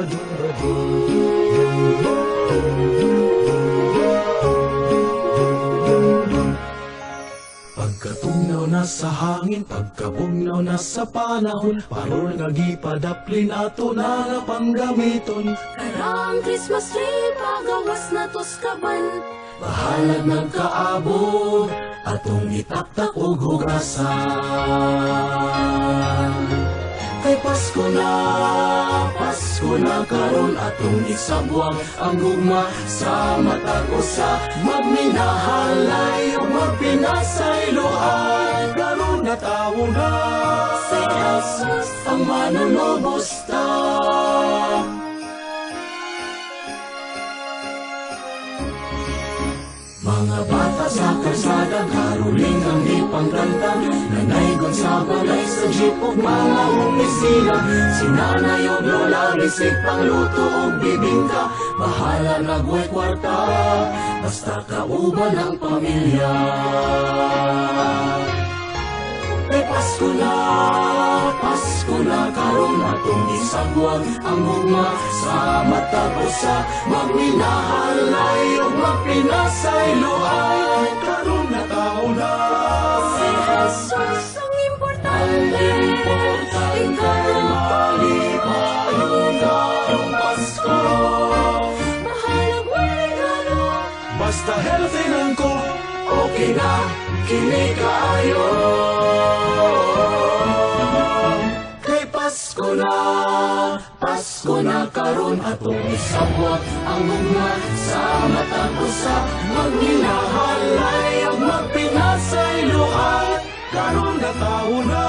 Padung. Pagkatugnaw na sa hangin, pagkabugnaw na sa panahon, parol nga gipadaplin, ato na nga panggamiton. Karang Christmas tree, pagawas na tos kaban. Bahalag nagkaabog, atong itaktak og hugasan. Kay Pasko na karon, atong isabwag ang gugma sa matag usa, magminahalay ug magpinasayloan. Karon natawo na si Jesus ang manunubos ta. Mga bata sa kalsada, karuling ang ipangkanta, nanaygon sa balay, sa jeep ug mga opisina. Si nanay ug lola, risig pangluto og bibingka. Bahala nagway kwarta, basta kauban ang pamilya. Kay Pasko na karon, atong isabwag ang gugma sa matag usa, magminahalay ug magpinasayloan. Karon natawo na si Jesus ang importante, importante ikaw malipayon karong Pasko. Bahalag may regalo, basta healthy lang ko, okay na kini kaayo. Kay Pasko na karon, atong isabwag ang gugma sa matag usa, magminahalay ug magpinasayloan. Karon natawo na